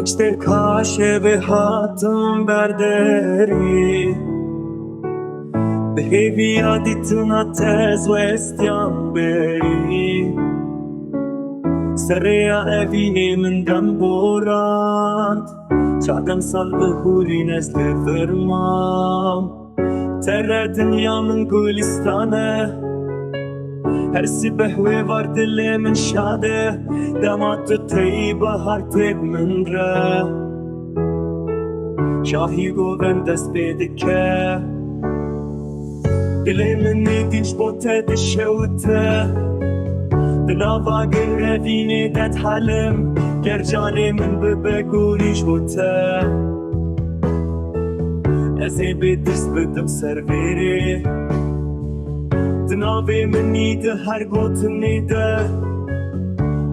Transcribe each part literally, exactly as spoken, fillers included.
Ji têrka şevê hatim berderî, bi hêviya dîtina te ez westiyan berî. Serê ya evînê min dem borand, çardeh sal bi hûrîn ez li vir mam. Tere dinya min gulîstan e, her sibeh wê var dilê min şad e. Dema tu teyî bahar tê bi min re, şahî govend dest pê dike. Dilê min nêdîn ji bo te dişewite, di nava gerevînê de dihelim. Ger canê min bibe gulî ji bo te, ez ê bêtirs bidim ser vêrê. Di navê min î di her gotinê de,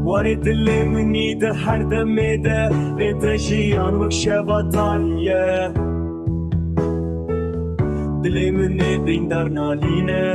warê dilê min î di her demê de. Lê te jiyan wek şeva tarî ye, dilê min ê dîndar nalîne.